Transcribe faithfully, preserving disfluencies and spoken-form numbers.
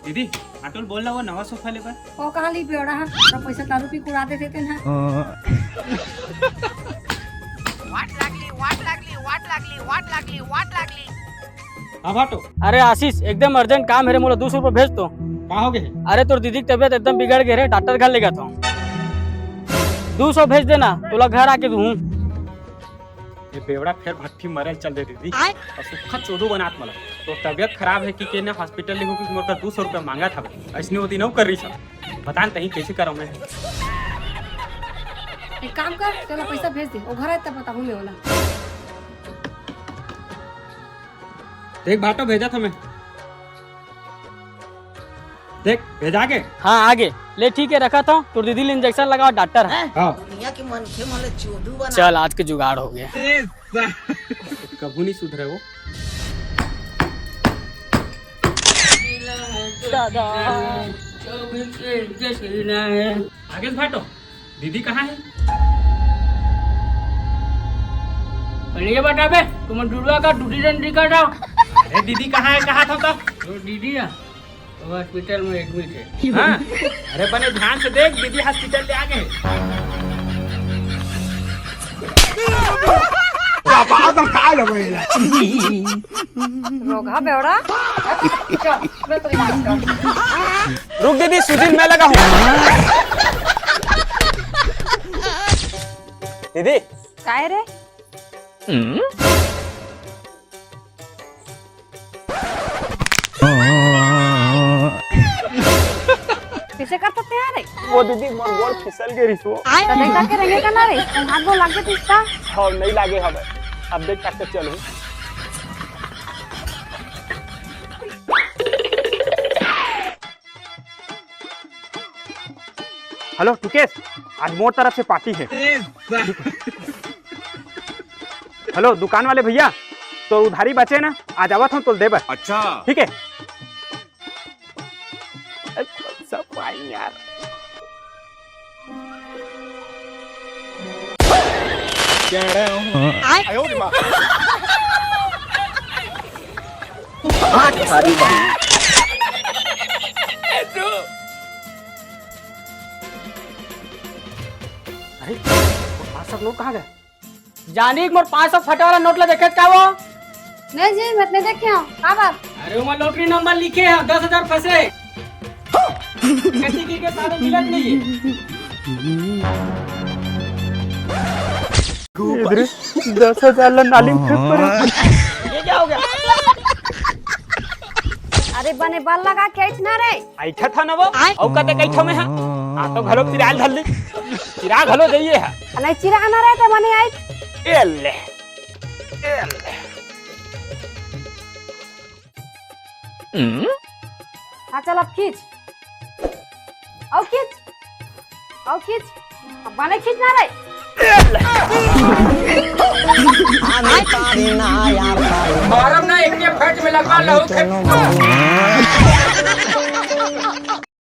दीदी, आटो ल बोल ना, वो नवा सोफा ले बर। ओ कहाँ ली बेवड़ा हा? तो पैसा दारू पी के उड़ा देथे तेन हा। वाट लागली, वाट लागली, वाट लागली, वाट लागली, वाट लागली। हाँ भाटो। अरे आशीष, एकदम अर्जेंट काम हे रे, मोला दू सौ रुपया भेज तो। का हो गे? अरे तोर दीदी के तबीयत एकदम बिगड़ गे रे, डॉक्टर घर लेगत हँव। दू सौ भेज देना, तोला घर आके दूँ। ये बेवड़ा फेर भट्ठी मरे ल चल दे दीदी। आय। अउ सुक्खा चोदू बनात मला। तोर तबीयत खराब हे कि के ने हॉस्पिटल लेगहूँ कि मोर कर दू सौ रुपया मांगत हवे। अइसने वो दिन अउ कर रही सब। बता न तहीं कइसे करँव मैं। एक काम कर, तोला पैसा भेज दे, ओ घर आए तब बताहूँ मैं ओला। देख भाटो, भेजत हँव मैं। देख, भेजा गे? हाँ, आ गे। ले ठीक हे, रखत हँव। तोर दीदी ल इंजेक्शन लगावत डॉक्टर हे। हाँ। दुनिया के मनखे मन ल चोदू बना। चल, आज के जुगाड़ हो गे। कभू नहीं सुधरे वो। दादा। आ गेस भाटो, दीदी कहाँ हे? पहले ये बता बे, तुम डुडुआ का टूटी डंडी का जाओ। अरे दीदी कहाँ हे, कहाँ था तब? वो दीदी हे, वो हॉस्पिटल में एडमिट हे। हाँ? अरे बने ध्यान से देख, दीदी हॉस्पिटल ले आ गे। रोगहा बेवड़ा। चल, मैं तो इलाज कर। रुक दीदी, सूजी मैं लगाहूँ। दीदी। काय रे? कइसे करत हस तें रे? वो दीदी, मोर गोड़ फिसल गे रिहिस वो। त देख के रेंगे का ना रे, हाथ गोड़ लाग गे त इसका? हाँ, नहीं लागे हवे। अब देख के चलहूँ। हेलो टुकेश, आज मोर तरफ से पार्टी हे। हेलो दुकान वाले भैया, तोर उधारी बचे ना, आज आवत हँव तोला दे बर। अच्छा। ठीक हे। अरे, सब पाई यार। अरे, वो पाँच सौ नोट कहाँ गे? जानी कि मोर पाँच सौ फटे वाला नोट ला देखे का वो? नहीं जी, मैं नहीं देखे हँव। का बात? अरे, ओमा लॉटरी नंबर लिखे हे, दस हजार फंसे। किसी की के सारे मिलत नहीं हे। दस हजार ला नाली में फेंक परे। ये क्या हो गया? अरे बने बल लगा के अइठ ना रे। अइठत हँव ना वो। आय। अउ कते कइठो मैं हा। आ तो घलो चिराल धर ली। चिरा घलो जइए हा। अरे चिरा ना रे ते बने आई। ए ले। ए ले। हाँ, चल अब खींच। अउ खींच। अउ खींच। अब बने खींच ना रे।